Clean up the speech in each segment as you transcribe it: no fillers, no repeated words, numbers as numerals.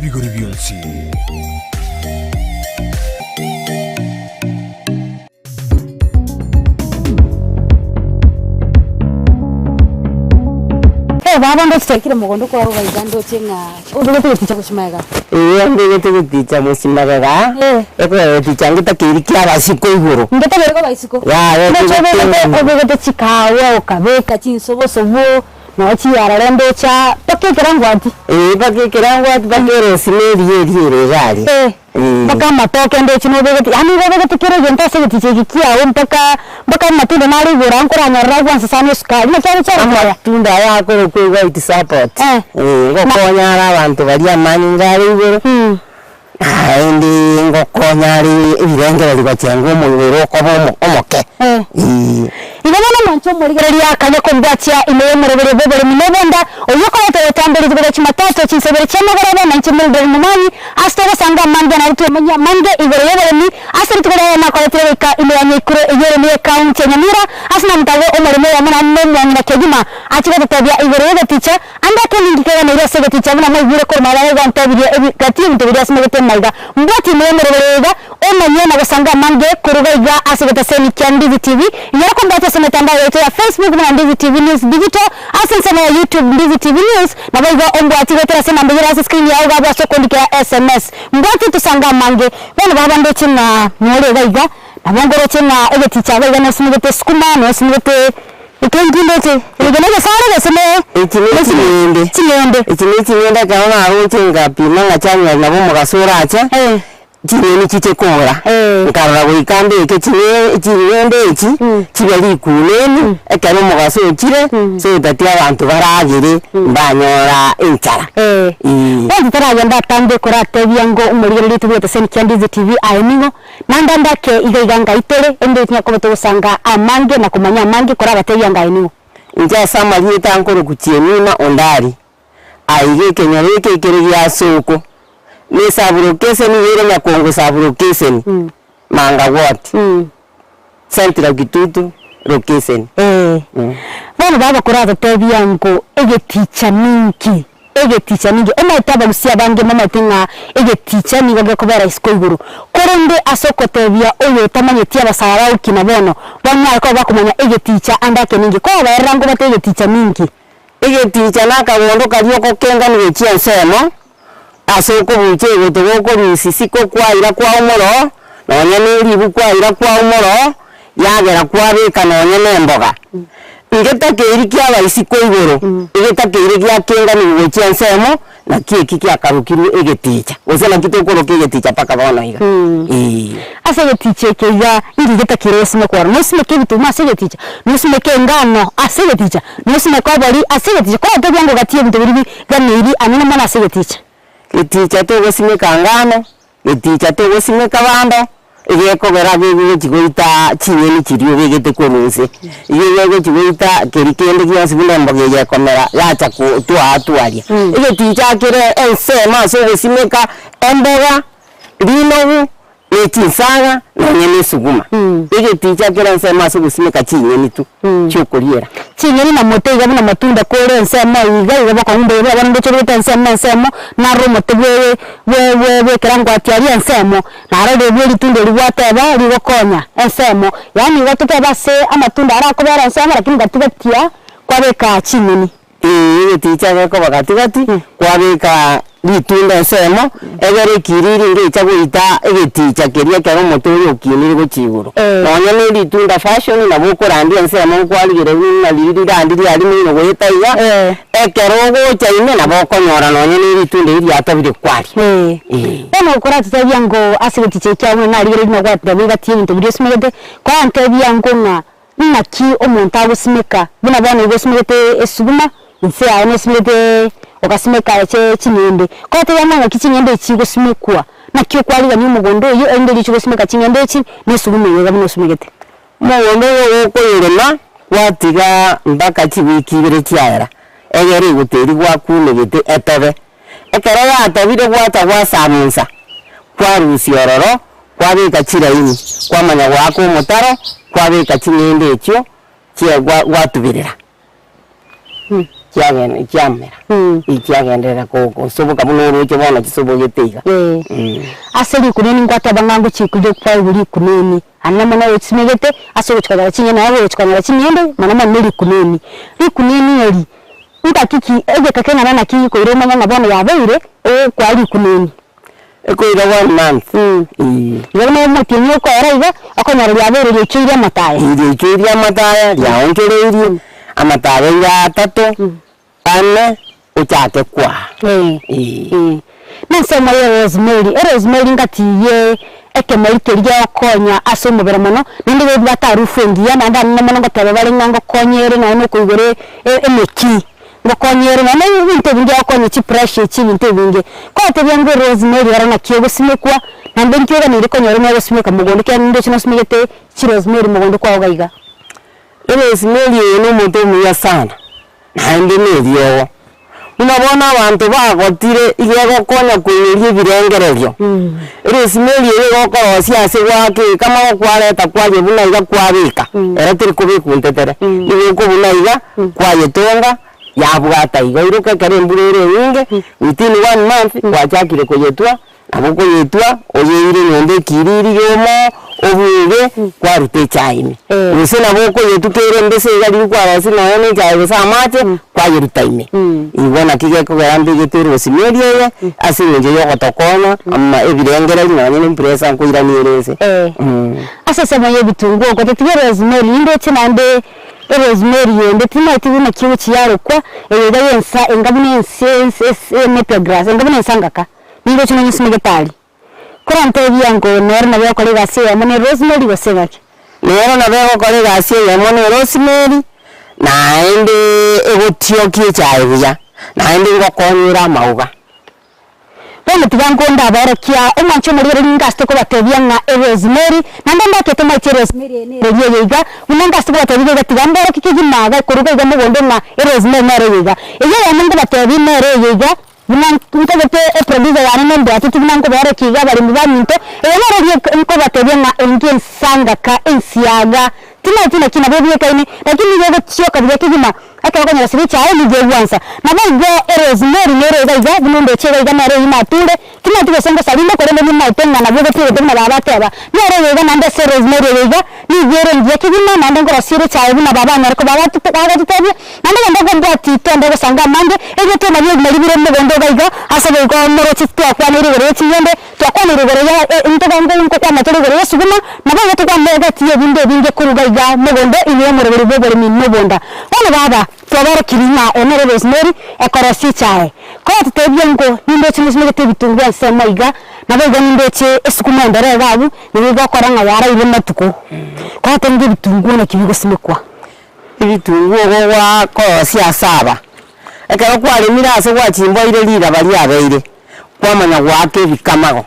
Ebigori bionsi. Eh, baba ndoche twaikire mogondo kwao iga iga ndoche ng'a obegete geticha gochia magega. Ee, mbegete geticha gochia magega, Eh. ekogera geticha ngetakeiri kiabasiko igoro. Ngetakeiri koba isiko. Yaya, Ndoche obegete ekegotenena. obegete chikawa okabeka chinsobosobo, nonya chiyarare ndoche aa, mpaka ekerangwati. Ee, mpaka ekerangwati, mpaka erosima eria eria ere iga aria. Eh, mpaka amatoke ndoche nobegete, yaani igo obegete kera egento ase egeticha eke kiago mpaka mpaka amatunda nare igoro aa nkoranyorera agwansa sana esukari, naki agochia gokoya? Amatunda aya akorokwa white support, Eh. ngokonya are abanto baria amanyinga are igoro, naende ngokonya are ebirengererio gochenga omobere okoba omo omoke. Eh. Eeh. Igo bono mwanche omorigereria akanya kombwatia ime y'omoroberi bw'oboremi na obonda, oyio okoreta ogotambe rituko ria Jumatatu chinsa ibere chi'amagoroba, na inche Mildred Momanyi, ase togosanga amange naende twemanyie amange igoro y'oboremi ase rituko riaye nakoretire goika ime ya Nyaikuro eyio ere y'ekaunti ya Nyamira, ase namotago omoremi oyomo naende nomong'ina kegima achie gototebia igoro y'egeticha, ande ake ninki keganeire ase egeticha buna mwaigure korwa magega igo antebirie ebi gati y'ebinto biria asimegete maiga. Mbwatie ime y'omoroberi oyo iga, Omanyie na gosanga amange koruga iga ase egetaseni kia Ndizi TV. Inyora kombwatia ase emetandao yaito ya Facebook buna Ndizi TV News Digital, ase ensemo ya YouTube Ndizi TV News, naboigo ombwatie goetera ase enamba eyio ere ase screen yao iga abwo ase okondikera SMS. Mbwatie tosange amange. Bono baba ndoche ng'a nore iga iga, nabo nkoroche ng'a egeticha iga iga nosimegete esukuma, nosimegete eke nki ndoche? Eke negesare gose ne Echi ne ching'ende. ching'ende. Echi ne ching'ende ekero naroche ngapima ng'a chanyora nabo omogaso orache. Chinyeni chiche kobora, nkarora goika mbeke ching'ende echi chibe rikuneni, ekero omogaso ochire, so that abanto baragere mbanyora enchara. Ee. Bono totaragenda atambe koratebia ngo omorigereria tobwate ase Kia Ndizi TV aye ning'o, naende ande ake iga iga ngai tore, ende tinya koba togosanga amange na komanya amange korabatebia nga aye ning'o. Inche ase amarieta nkorokwa Chiemima Ondari, Aiga ekenyoro eke ekere gia soko, na esaburokeseni iga ere Nyakongo saburokeseni, Manga ward, Central Kitutu lokeseni. Bono baba koratotebia ngo egeticha ninki? Egeticha ninki? Omanyete abagusia abange mbamanyete ng'a egeticha nigo gekobera isiko igoro. Korende ase okotebia oyo otamanyeti abasae bagokina bono, banyare koba bakomanya egeticha ande ake ninki? Kobaerera ngobate egeticha ninki? Egeticha na akagondo karia ogokenganigwa gochia ensemo, ase okobucha egoto gokorusia isiko kwaira kwao omoro, nonya ne ribu kwaira kwao omoro, yagera kwabeka nonya na emboga. Ngetakeiri kiaba isiko igoro, egetakeire giakenganigwa gochia ensemo, Naki eki giakarokirwe egeticha, gose naki tokoroka egeticha mpaka bono iga? Ee. Ase egeticha eke iga inki getakire gosimekwa ororo? Nosimeke ebituma ase egeticha? Nosimeke engano ase egeticha? Nosimeke obori ase egeticha? Korotebia ng'a ogatie ebinto biria biganeiri anene mono ase egeticha. Geticha togosimeka ngano, geticha togosimeka bando, Egekogera gegochia goita chinyeni chiria obegete korwa inse, igo egegochia goita keria kende gionsi buna emboga eye ekomera yacha kotwaa twaria. Egeticha kere ensemo ase ogosimeka emboga, rinogu, ne chinsaga, nonye na esuguma. Egeticha kere ensemo ase ogosimeka chinyeni tu chiokoriera. Chinyeni na mote iga buna matunda kore ensemo iga iga bokong'u mbuya buna bono ndoche orwete ensemo ensemo, naro omote bwe bwe bwe bwekerangwati aria ensemo. Narorire bwe ritunda eri gwateba rigokonya ensemo, yaani igo totebe ase amatunda arakobera ensemo lakini gati gatia kwabeka ching'eni. Ee, egeticha gekoba gati gati, kwabeka ritunda ensemo, egere ekiriri ngecha goita egeticha keria ekero omote oyo okinire gochia igoro. Nonya na eritunda fashion nabo okorandia ensemo nkwarigereria buna riria rirandi riarimo goeta iga, Ekero ogocha ime nabo okonyora nonya ne ritunda eri riatobire kwaria. Ee. Bono okoratotebia ngo ase egeticha ekiao buna narigereria buna gwatebia gati y'ebinto biria osimegete, korantebia ngo ng'a naki omonto agosimeka, buna bono igo osimegete esuguma, inse yaye nosimegete ogasimeka eche ching'ende. Koratebia ng'a naki ching'ende echi chigosimekwa, naki okwarigania omogondo oyio erinde riche gosimeka ching'ende echi na esuguma eye iga buna osimegete. Omogondo oyo gokoyorema gwatiga mpaka chiwiki ibere chiaera, egere egoto eria gwakunegete etobe. Ekero yatobire gwacha gwasamunsa, kwarusia ororo, kwabeka chiraini, kwamanya goaka omotaro, kwabeka ching'ende echio chia gwatuberera. Chiagenda chiamera, chiagenderera gosoboka buna oroche bono chisobogete iga. Ase rikuneni ngwateba ng'a ngochia koigwa rikuneni, aye mono oyochisimegete ase ogochia konyora chinyeni naye ogochia konyora ching'ende mono mono ne rikuneni. Rikuneni eri, ngaki ki egeka keng'ana naki gekoira omanye ng'a bono yabeire ogokwaa rikuneni? Ekoira one month, Igo buna omotienyi okoera iga, okonyora riabeire riaichoirie amataya. Riaichoirie amataya, riaonchoreirie, amataya aire atato, ane, ochake kwaa. Ee. Na ensemo ya rosemary, erosemary ngatiye ekemeri keria gegokonya ase omobere mono, naende gebwate harufu engiya, naende anene mono ngoteba bare ng'a ngokonya ere nonya na okoigora emeki. Ngokonya ere nonya na ebinto ebinge agokonya chipressure echi ebinto ebinge. Kwatebia ng'a rosemary ero naki egosimekwa, naende nki oganeire konyora onye ogosimeka mogondo ekiagera nindoche nosimegete chirosemary mogondo kwao iga iga. Erosemary eye na omonto omuya sana, naende na eriogo. Buna bono abanto bagotire iga egokonya koiyeria ebirengererio. Erosemary eye iga okorosia ase goaka ekama gokwareta kwaye buna iga kwabeka, ero teri kobekwa ntetere, nigo okobuna iga kwayetonga yabwata igo oiroke ekero embura ere enyinge within one month gwachakire koyetwa nabo okoyetwa oyeire nyomba ekiriri yomo obuge kwaruta echae ime. Gose nabo okoyetwa kere embese iga riria kwarosirie nonya na echae gose amache kwayeruta ime. Igo naki gekogera mbegete erosemeri eye ase eng'encho ya ogotokonya ama ebirengererio nonya na empresa nkoirania ere inse. Ase ensemo ya ebitunguo gotatiga erosemeri nindoche naende Erosemeri ende timaeti buna ki gochia yarokwa, eye iga y'ensa enga buna ense ense ense enapier grass, enga buna ensangaka, nigo oche nonyesimegete aria. Korantebia ngo nere nabo egokora egasi eyemo ne rosemary gose ng'aki? Nero nabo egokora egasi eyemo ne rosemary, naende egotiokia echae buya, naende ngokonyera amauga. Bono tiga nkonde aborokia omwancho omorigereria ninga ase tokobatebia ng'a erosemary, naende ndakete mache erosemary eye nere eye iga, buna inga ase tokobatebia iga tiga mborokie kegima iga koruga iga mogondo ng'a erosemary nere eye iga. Eyio eyemo nkobatebia nere eye iga, buna ntagete eproducer yane nembwateti buna nkoborokia iga abaremi baminto, eye nere eria nkobatebia ng'a enki ensangaka, ensiaga, Timanyeti naki nabo obiekaine, lakini nigo egotioka buya kegima ekero okonyora sibi echaye nigo egwansa. Naboigo erosemary nere iga iga buna endoche iga iga nere eyio nature, timanyeti gose ngosaria inde korende nimaete ng'a nabo ogotiogete buna baba ateba. Nere oyo iga naende ase erosemary eye iga nigo ere engiya kegima naende nkorosia ere echaye buna baba anyare koba agatotebia. Naende genda kombwati twende gosanga amange, erio twemanye ebimeri bire mogondo iga iga ase boigo moroche twakwaneire igoro ye ching'ende. Twakwanire igoro ya intoganga nkokwana tore igoro y'esuguma, naboigo tokwane egati y'ebinto ebinge koruga iga mogondo ime y'omoroberi bw'oboremi nobonda. Bono baba, twabarokirie ng'a eye nere rosemary ekorosia echae. Koratotebie ngo nindoche mosimegete ebitunguu ensemo iga, naboigo nindoche esukuma endere iga abwo, nigo egokora ng'a yaraire matuko. Koratotebie ebitunguu naki bigosimekwa. Ebitunguu ogo gwakorosia ase aba, ekero kwaremire ase gwachimboire riraba riabeire. Kwamanya goaka ebikamago.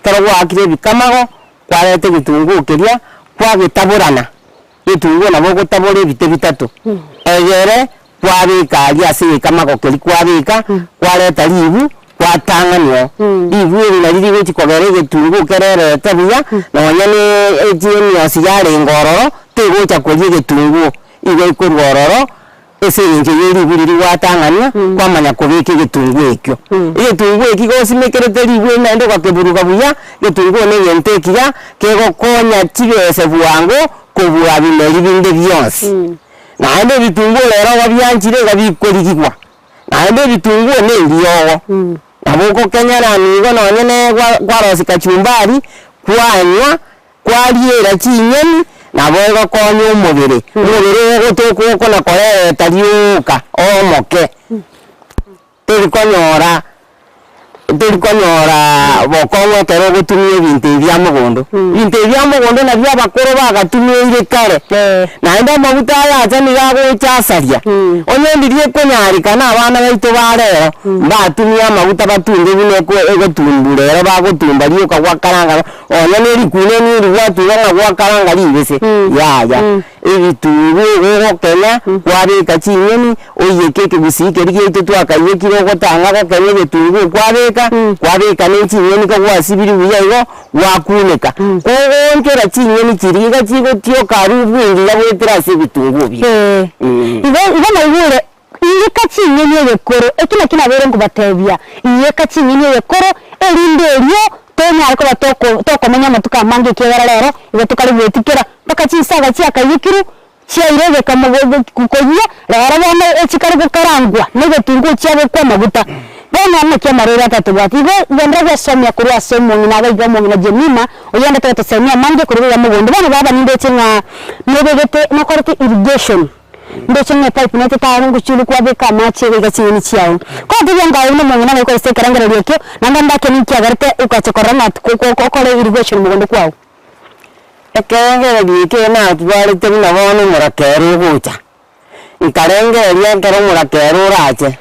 Ekero gwaakire ebikamago, kwareta egetunguo keria, kwagetaborana, egetunguo nabo ogotabora ebite bitato, egere kwabeka aria ase egekamago keria kwabeka, kwareta ribu, kwatang'ania oo. Ribu eri nari rigochi kogera egetunguo kererete buya, nonya na emiosi yarenge ororo, tegocha koria egetunguo, igo ekorwa ororo. Ase engencho ye ribu riria gwatang'ania, kwamanya kobeka egetunguo ekio. Egetunguo eki gosimekerete ribu eri naende ogakeburuga buya, egetunguo na egento ekiya kegokonya chibese bwango kobua bimeri binde bionsi. Naende ebitunguo rero iga bianchire iga bikorigigwa, naende ebitunguo na eriogo. Nabo ogokenyera nigo nonye ne gwa kwarosia kachumbari, kwanywa, Kwariera chinyeni, nabo egokonya omobere, omobere ogotoka okona korereta rioka omoke, tori konyora tori konyora bokong'u ekero ogotumia ebinto ebi bia mogondo. Ebinto ebi bia mogondo nabio abakoro bagatumiire kare, naende amaguta aya acha nigo agocha asaria, onye ndiria ekonyarekana abana baito ba rero, mbatumie amaguta batunde buna eko egotumbu rero bagotumba rioka gwakaranga. Onye nerikuna eniiri gwatuga ng'a gwakaranga ribese, yaya. Ebitunguo ogokenya, kwabeka chinyeni, oiyeke ekegusii keria giaito twakaiyekire ogotanga gokenya egetunguo kwabeka, kwabeka ne chinyeni kogwasibirie buya igo, gwakuneka. Kogoonchora chinyeni chiria iga chigotioka arubu engiya goetera ase ebitunguo biria. Igo igo naigure. Iyeka ching'eni egekoro, eki nakio nabeire nkobatebia, iyeka ching'eni egekoro, erinde erio tonyare koba toko tokomenya amatuko amange ekiagera rero igo tokare gwetikera mpaka chinsaga chiakaiyekirwe, chiaire egekamo go koyia, rero bono echikare gokarangwa na egetunguo chiabekwa amaguta. Bono naki amarwaire atatobwati. Igo genderera gwesomia korwa ase omong'ina iga iga omong'ina Jemima, oyendete gotosemia amange korwa iga mogondo. Bono baba nindoche ng'a nobegete nokorete irrigation. Ndoche ng'a epipe netete aro ngochia kwabeka amache iga iga ching'eni chiao. Kotebia ng'a aye buna omong'ina nabo okoresa ekerengererio ekio, naende ndake ninki agerete ogacha korora ng'a ko ko okore irrigation mogondo kwao. Ekerengererio eke natwarete buna bono omorakera ogocha, nkarengereria ekero omorakera orache,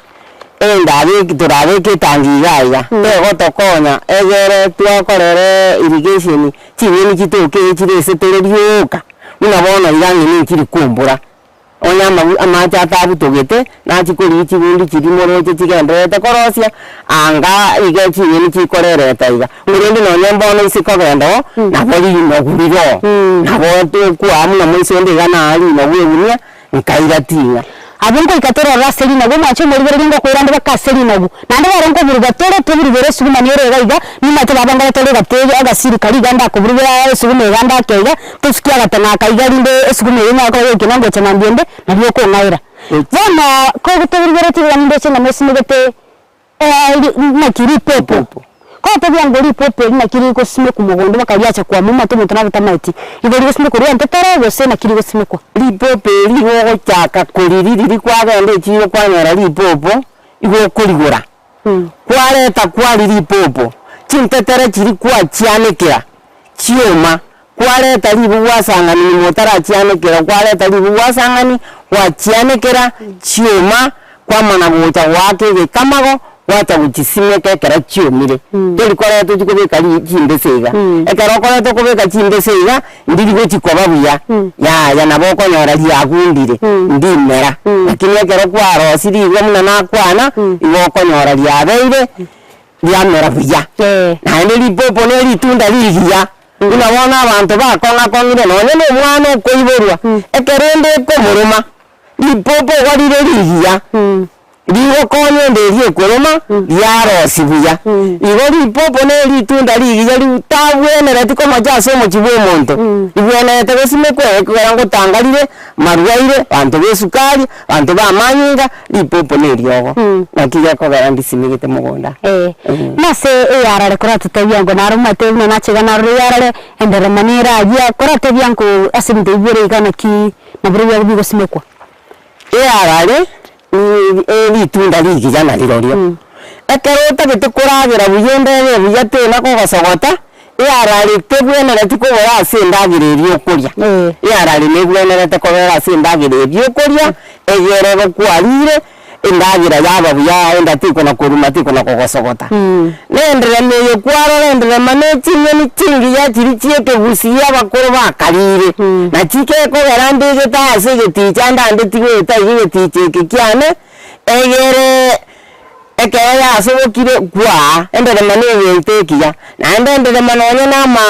endabeki torabeke etangi iga iga, tegotokonya egere twakorere irrigation ching'eni chitoke chire ase tore rioka. Buna bono iga ng'ina enchiri kombora, onye amabu amache atabutogete, nachia korigia chigundi chiria moroche chigendererete korosia, anga iga ching'eni chikorereta iga. Korende nonye mbono ase kogenda oo, nabo rinogu rire oo, nabo tokwaa buna moise onde iga naa rinogu egunia, nkaira ting'a. Abwo ngoika torore ase rinagu, omwanche omorigereria ngokoira ande baka ase rinagu. Naende rero nkoburuga tore, toburugere esuguma nere iga iga, nimanyete baba nkore tore egatebe agasiri karia iga ndakoburugera esuguma iga ndake iga, tosukie agateng'a aka iga rinde esuguma eye enyare koba egokina ngocha mambia ende, nario okong'aera. Bono kotoburugereti iga nindoche ng'a mosimegete naki ripopo, kotebia ngo ripopo eri naki rigosimekwa mogondo mpaka riacha kwama omonto omonto nabo tamaeti, igo rigosimekwa rientetere gose naki rigosimekwa? Ripopo eri igo ogochaka koriri riria kwagenda echiro kwanyora ripopo, igo okorigora, kwareta kwari ripopo, chintetere chiria kwachianekera chioma, kwareta ribu gwasang'ani nyuma otarachianekera, kwareta ribu gwasang'ani, gwachianekera chioma, kwamana gocha goaka egekamago, gwacha gochisimeka ekero chiomire. Tori koreta ochie kobeka ri chimbese iga, ekero okoreta okobeka chimbese iga, ndiri gochi koba buya, yaya nabo okonyora riagundire, ndimera. Lakini ekero kwarosirie igo buna nakwana, igo okonyora riabeire, riamera buya. Naende ripopo ne ritunda rigiya, buna bono abanto bakong'akong'ire nonye na omwana okoiborwa, ekero ende ekomoroma, ripopo igo rire rigiya, rigokonya ende eria ekoroma, riarosia buya. Igo ripopo ne ritunda rigiya ritabwenereti komocha ase omochie bwa omonto, ribwenerete gosimekwa ekero ngotanga rire marwaire, abanto ba esukari, abanto ba amanyinga, ripopo na eriogo, naki gekogera ndisimegete mogondo aa. Nase eyarare koratotebia ngo naro omanyete buna nache iga narore eyarare, enderema nere aria, koratebia nko ase ebinto ebi bire iga naki nabirobio biago bigosimekwa. Eyarare ni ritunda rigiya narirorio, ekero otagete koragera buya endege buya tena kogosogota, Earare tebwenereti kobora ase endagera eria okoria. Earare nebwenerete kobera ase endagera eria okoria, egere gokwarire, endagera yaba buya enda tekona koruma tekona kogosogota. Nenderema eye kwarora enderema ne ching'eni chingiya chiria chia ekegusii abakoro bakarire, nachi gekogera mbegete ase egeticha ande ande tigoeta iga egeticha eke kiane, egere. Ekero yasobokire kwaa, enderema negento ekiya, naende enderema nonya nama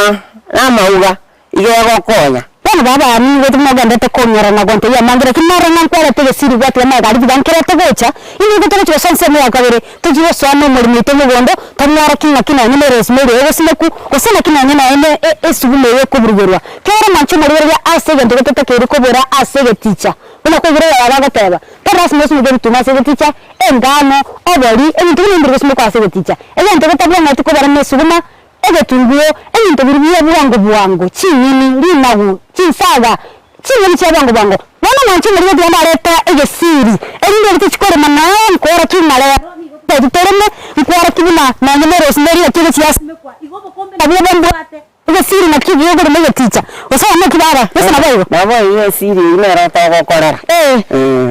namauga iga egokonya. Bono baba nigo mogenderete kong'era na gontebia amange, lakini naro ng'a nkwarete egesiri gwatiga amagega aria tiga nkerete gocha, inwe igo togochia gosoa ensemo ya kabere, tochie gosoa nomorimo oito mogondo, tomworokie ng'aki nonye ne rosemary egosimekwa, gose naki nonye naye ne esuguma eye ekoburugerwa. Kera omwanche omorigereria ase egento getotakeire kobora ase egeticha, buna kwaigure oyo agoteba, Tari lasima osimeke ebituma ase egeticha, Engano, obori, ebinto buna mbiri gosimekwa ase egeticha, egento getabwenereti kobera nesuguma, egetunguo, ebinto biria bia bwango bwango, chinyeni, rinagu, chinsaga, chinyeni chia bwango bwango. Bono mwanche omorimo tiga ndareta egesiri, erinde eri tochia korema naye nkoorokia ng'a rero nigo totaeti toreme, nkoorokia buna nonye ne rosemary naki egochia yasimekwa, igo obokombe nabwo obo mbwate. Egesiri nakio ekiya okorema egeticha, gose abana naki baba, gose naboigo? Nabo igo esiri eyio nero togokorera. Ee,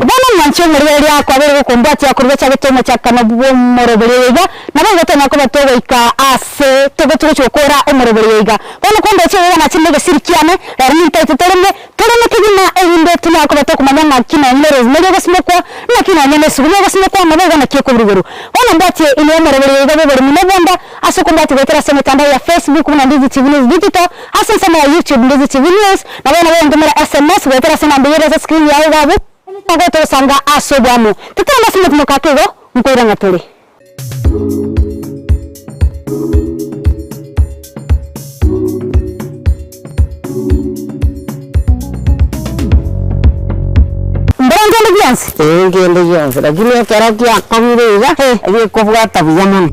bono mwanche omorigereria akwabere gokombwatia korwa gochagete omochakano bw'omoroberio oyo iga, naboigo tonyare koba togoika ase togo togochia gokora omoroberio oyo iga. Bono kondoche iga nache negesiri kiane, rero nintaete toreme, toreme kegima erinde tonyare koba tokomanya ng'aki nonye ne rosemary egosimekwa, naki nonye ne esuguma egosimekwa, naboigo naki ekoburugerwa. Bono mbwatie inwe omoroberio oyo iga bw'oboremi na obonda, Ase okombwatia goetera ase emetandao ya Facebook buna Ndizi TV News Digital, ase ensemo ya YouTube Ndizi TV News, nabo nabo ontomere SMS goetera ase enamba eyio ere ase screen yao iga abwo. Nabo togosanga ase oboamo. Totende ase omotimoko ake igo, nkoira ng'a tore. Mbora nkende gionsi? Ee nkende gionsi, lakini ekero giakong'ire iga, gekobwata buya mono.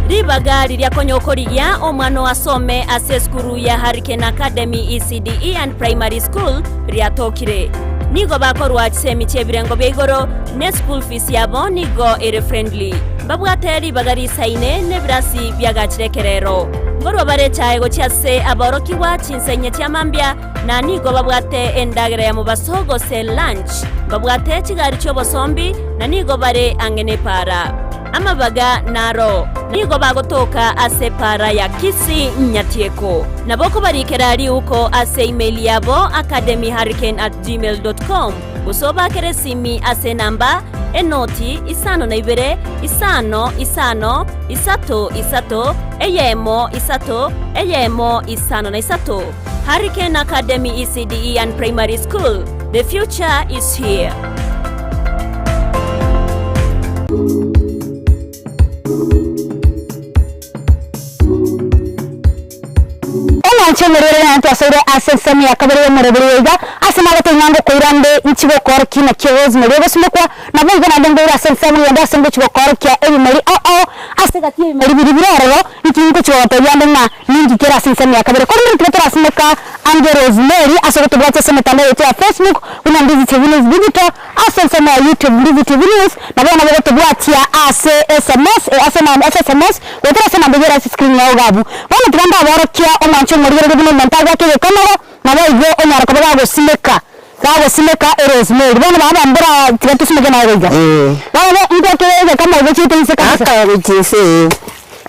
Ribaga riria konya okorigia omwana oo asome ase esukuru ya Hurricane Academy ECDE and Primary School riatokire. Nigo bakorwa chisemi chi'ebirengo bia igoro ne school fees yabo nigo ere friendly. Mbabwate ribaga risaine nebirasi biagachire ekerero. Nkorwa bare echae gochia ase aborokigwa chinsa inye chia mambia na nigo babwate endagera ya mobaso gose lunch. Mbabwate chigari chi'obosombi, na nigo bare ang'e nepaara. Amabaga naro nigo bagotoka ase epaara ya Kisii Nyatieko. Nabo okobarikera riuko ase email yabo academyhurricane at gmail dot com gose obakere esimi ase enamba enoti 52 5 5 3 3 1 3 1 53. Hurricane Academy ECDE and Primary School, the future is here. Omwanche omorwere naye twasoire ase ensemo ya kabere y'omoroberi oyo iga, ase nagotebi ng'a ngokoira nde inchi gokoorokia naki obogima oria ogosimekwa, naboigo naende ngoira ase ensemo eyende ase ngochia gokoorokia ebimeri ao ao ase egati y'ebimeri biria bire ororo, inki ngochia gogotebia ande ng'a Ninki kere ase ensemo ya kabere? Korende intwe torasimeka ange Rosemary ase ogotobwatia ase emetandao yaito ya Facebook buna Ndizi TV News Digital, ase ensemo ya YouTube Ndizi TV News, na bono nabo ogotobwatia ase sms ase ase sms goetera ase enamba eyio ere ase screen yao iga abwo. Bono tiga ndaborokia omwancho omorigereria buna omonto agwake egekanogo, naboigo onyare koba gagosimeka gagosimeka erosemary. Bono baba mbora tiga tosimeke naye iga. Bono bo nkwake egekanogo gochiete inse kabisa. Aka gochia inse ee.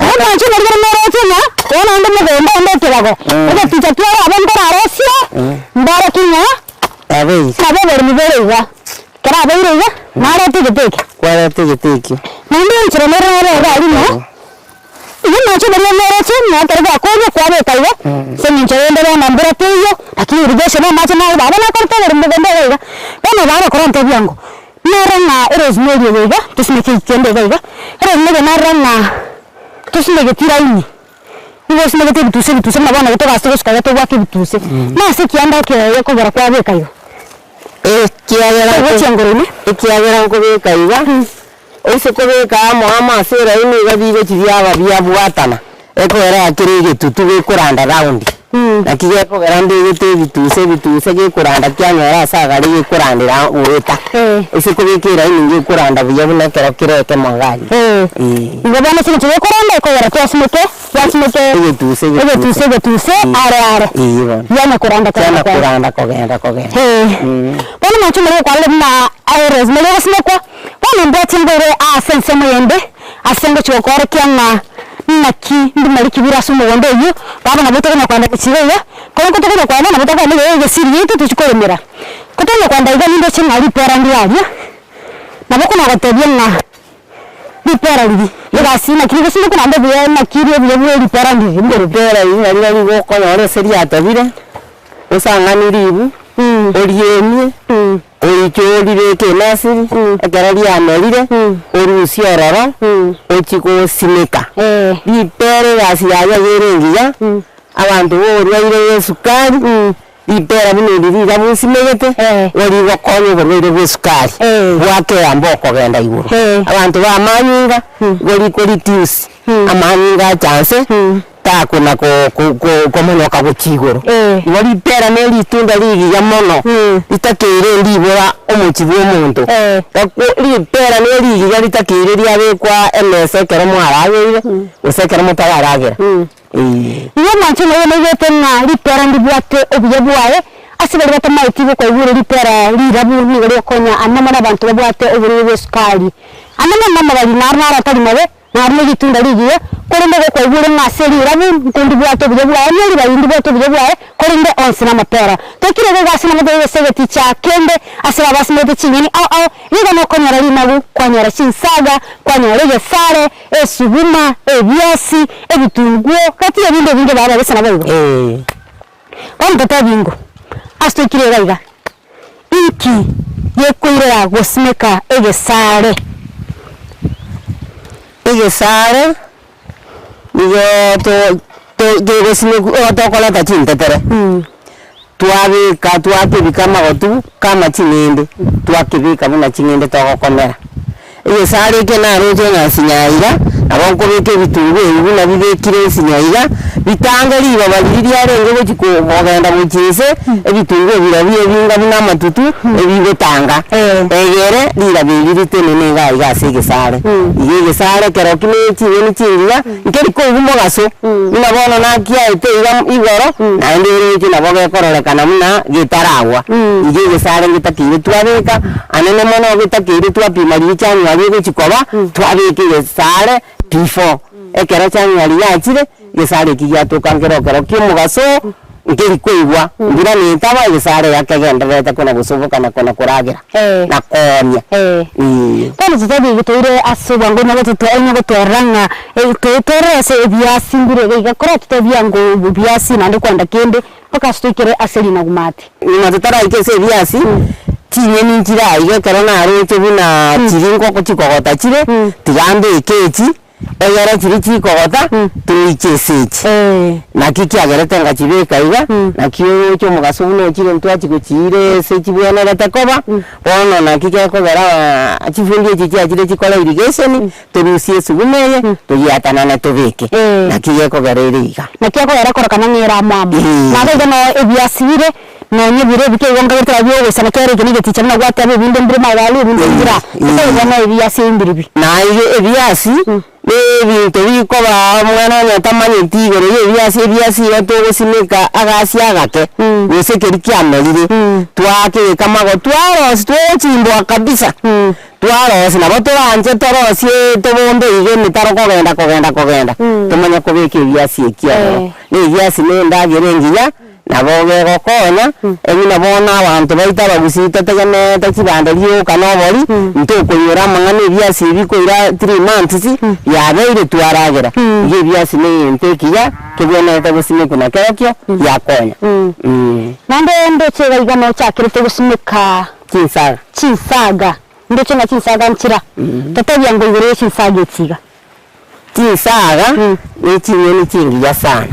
Omwancho omorigereria noroche ng'a oyo naende mogondo onde ekebago, egeticha kiabo abwo nkorarosie, mbarokie ng'a Abeire. nabo oboremi bore iga. Ekero abeire iga, narete egete eke. Kwareta egete ekio. Naende enchera nere nere iga aria ng'a, igo omwancho omorigereria noroche ng'a ekero gwakorire kwabeka iga, ase eng'encho rende bono mbura teiyo, lakini irrigation amache naye baba nakorete oboremi mogondo iga iga. Bono bagokora ntebia ngo. Narora ng'a erosemeri eye iga, tosimeke ekende iga iga, erosemeri eye narora ng'a tosimeke chiraini, nigo osimegete ebituse ebituse buna bono togasi togosuka iga tobwate ebituse, nase ekianda ekeye kogera kwabeka igo. Ekiagera Togochia ngoro ime. Ekiagera nkobeka iga, oise kobeka amo amo ase eraini iga bigochi biaba biabwatana, ekogera kere egetutu gekoranda round. Naki gekogera mbegete ebituse ebituse gekoranda kianyora ase agare gekorandera goeta, ase kobeka eraini gekoranda buya buna ekero kere ekemo iga aria. Igo bono ase eng'encho gekoranda ekogera kiasimeke kiasimeke Egetuse egetuse egetuse are are Eeh bono. bianya koranda Kiana koranda koranda. koranda kogenda kogenda. Bono mwanche omorero kwarora buna rosemary egosimekwa, bono mbwate ngoire ase ensemo eyende. Ase ngochia gokoorokia ng'a naki ndimari kibure ase omogondo oyio, baba nabo tokonya koenda gochia iga iga, korende tokonya koenda nabo tokoenda iga egesiri giaito tochie koremera. Ko tokonya koenda iga nindoche ng'a ripera ndire aria, nabo okona gotebia ng'a ripera riria egasi naki rigosimekwa naende obuya naki rie obuya bwa ripera ndiri mboro. Ripera riria nari nari gokonyora ase riatobire, osang'ani ribu, oriemie. Oiche oribeke enasiri, ekero riamerire, orusie ororo, ochie gosimeka. Ripera egasi yaye iga ere engiya, abanto ba oborwaire bwa esukari, ripera buna eri riria bosimegete, igo rigokonya oborwaire bwa esukari, bwakeyamba okogenda igoro. Abanto ba amanyinga, igo riko reduce amanyinga acha nse. Takona komonyoka gochia igoro. Igo ripera ne ritunda rigiya mono, ritakeire ndibora omochie bw'omonto. Ripera ne rigiya ritakeire riabekwa emesa ekero mwarageire, gose ekero motararagera. Ee. Igo omwancho oyo naigwete ng'a ripera ndibwate obuya bwaye, ase baria batamaeti gokoigwera ripera rirabu nigo rigokonya amo mono abanto babwate oborwaire bw'esukari. Ande mono amabari naro naro atari mabe, Naro neritunda rigiya, korende gokwaigure ng'a ase rirabu nkondibwate obuya bwaye, ne ribayu ndibwate obuya bwaye, korende onsi namapera. Tokire iga egasi namotebi gose egeticha kende ase babasimete chinyeni ao ao, nigo nokonyora rinagu kwanyora. kwanyora chinsaga, kwanyora egesare, esuguma, ebiasi, ebitunguo, gati y'ebinto ebinge baba gose naboigo. Ee. Bono totebi ingo, ase toikire iga iga, inki gekoirera gosimeka egesare? Egesare nigo to- to kegosimekwa igo tokoreta chintetere, twabeka twakebika amagotu kama ching'ende, twakebeka buna ching'ende togokomera. Egesare eke naroche ng'a nsinya iga, nabo nkobeka ebitunguo ebi buna bibekire nsinya iga, bitange riroba riria riarenge gochi ko kogenda gochia inse, ebitunguo birabwo ebinga buna amatutu, ebigotanga, egere riraba eri ritenene iga iga ase egesare. Iga egesare ekero ki ne chinyeni chingiya, nkeri koigwa mogaso, buna bono nakiaete iga igoro, naende oroche nabo gekororekana buna getaragwa. Iga egesare ngetakeire twabeka, anene mono getakeire twapima riria January egochi koba, twabeka egesare before. Ekero January yachire, egesare eki giatoka nkero ekero kia omogaso, nkeri koigwa, mbura netaba egesare iga kegendererete kona gosoboka na kona koragera, na koomia, eeh. Bono totebi igo toire ase obwango onye gototwa onye gotwerora ng'a torore ase ebiasi mbire iga iga koratotebia ngo ebiasi naende kwenda kende mpaka ase toikere ase rinagu maate. Nyuma totaraika ase ebiasi, chinyeni nchire aiga ekero naroche buna chiri ngoko chikogota chire, tiga mbeke echi, egere chiria chikogota, toiche ase echi. Naki kiagerete ngachibeka iga, naki oroche omogaso buna ochire ntwachia gochiira ase chibwenerete koba, bono naki gekogera chifundi echi chiachire chikore irrigation, torusie esuguma eye, toyiatanane tobeke, naki gekogera ere iga. Naki ekogera korokana ng'a ere amo amo. Nabo iga noo ebiasi bire, nonye bire ebike igo nkagerete nabio ogoisana kera eke na egeticha buna gwateba ebinde mbire magari ebinde mbire aa. Gose igo no ebiasi ebi mbire bi. Naye ebiasi, na ebinto bikoba omwana onye otamanyeti igoro ya ebiasi, ebiasi igo togosimeka agasi agake, gose keria kiamerire, twakegeka amago twarosia twagochimboa kabisa. Twarosia, nabo toranche torosie tobombe iga emetaro kogenda kogenda kogenda, tomanye kobeka ebiasi eki ororo. Na ebiasi na endagera engiya, nabo gegokonya, buna bono abanto baito abagusii totegemeete chibando rioka na obori, ntokoinyora amang'ana ebiasi ebi koira three months, biabeire twaragera. Iga ebiasi na egento ekiya, kebwenerete gosimekwa na kerokio, giakonya. Naende ndoche iga iga nochakerete gosimeka Chinsaga. Chinsaga, ndoche ng'a chinsaga nchira, totebia ngo igoro ye chinsaga echi iga. Chinsaga ne chinyeni chingiya sana.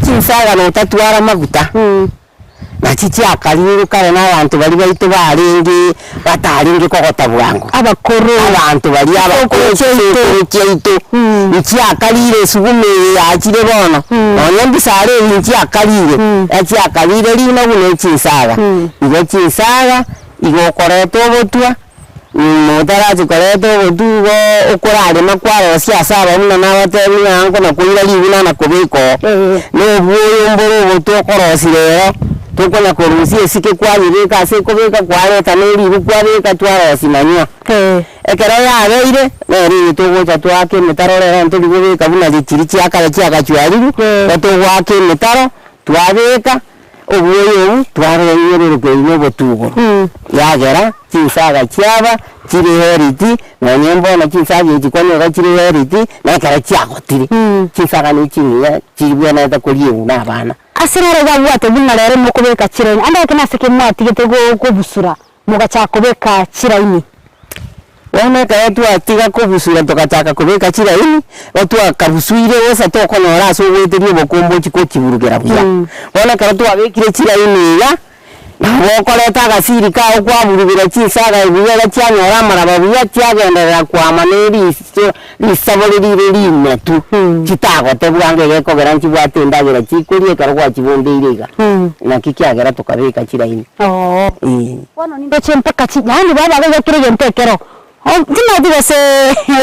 Chinsaga notatwara amaguta, nachi chiakarirwe kare na abanto baria baito barenge batarenge kogota bwango. Abakoro. Abanto baria abakoro chisokoro chiaito, nchiakarire esuguma eye yachire bono, nonya mbisara ebi nchiakarire, echiakarire rinagu ne chinsaga. Igo chinsaga, igo okoreta obotwa, nyuma otarachia koreta obotwa igo okorarema kwarosia ase aba buna nabatebi ng'a nkona koira riguna na kobeka oo, na obwoyo mbore obotwa okorosia rero, tokonya korusia esike kwayebeka ase ekobeka kwareta na eribu kwabeka twarosia manywa. Ekero yabeire, nere eye togocha toake emetaro rero ntori kobeka buna chiria chia kare chiagachwariwu, igo togoaka emetaro, twabeka. Obwoyo obo twarengererekeire nobotugoro, yagera chinsaga chiaba chire healthy, nonye mbono chinsaga echi kwanyora chire healthy, na ekero chiagotire, chinsaga ne chingiya chibwenerete koriegwa na abana. Ase rero iga abwate buna rero mokobeka chiraini, ande gaki nase ki mwatigete go kobusura mogachaka kobeka chiraini? Bono ekero twatiga kobusura togachaka kobeka chiraini, igo twakabusuire bosa tokonyora ase ogoeteria obokombe ochie kochiburugera buya. Bono ekero twabekire chiraini iga, nabo okoreta agasiri kago kwaburugera chinsaga buya iga chianyora amaraba buya chiagenderera kwama na eriso risabo rire rinetu, chitagote bwango iga ekogera nchibwate endagera chikoria ekero gwachibombeire iga. Naki kiagera tokabeka chiraini. Eeh. Bono nindoche mpaka chi yaani baba iga kera egento ekero timanyeti gose